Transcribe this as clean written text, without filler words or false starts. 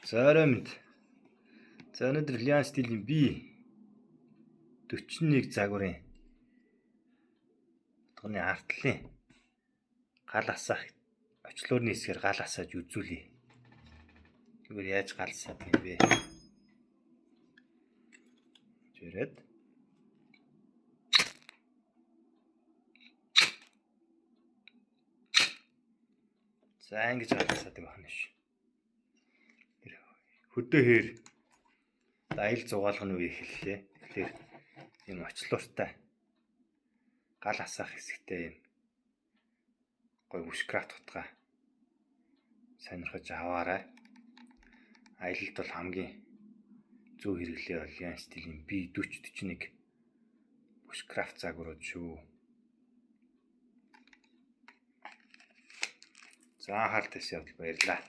За орой минь. За өнөөдөр Lion Steel-ийн B 41 загварын утганы артлын гал асаах очлуурны хэсгээр гал асааж үзүүлье. Тэгвэл яаж гал асаадаг юм бэ? Жирээд за ингэж гал асаадаг байна ш. Хөдөө хээр аял зугаалганы үе эхэллээ. Тэгэхээр ийм очлууртай гал асаах хэсэгтэй юм гоё bushcraft утгаа сонирхож аваарай. Аялалд бол хамгийн зөв хэрэглээ бол Lion Steel-ийн B40 41 bushcraft загварууд шүү. За анхаарал тавьсан явдал баярлалаа.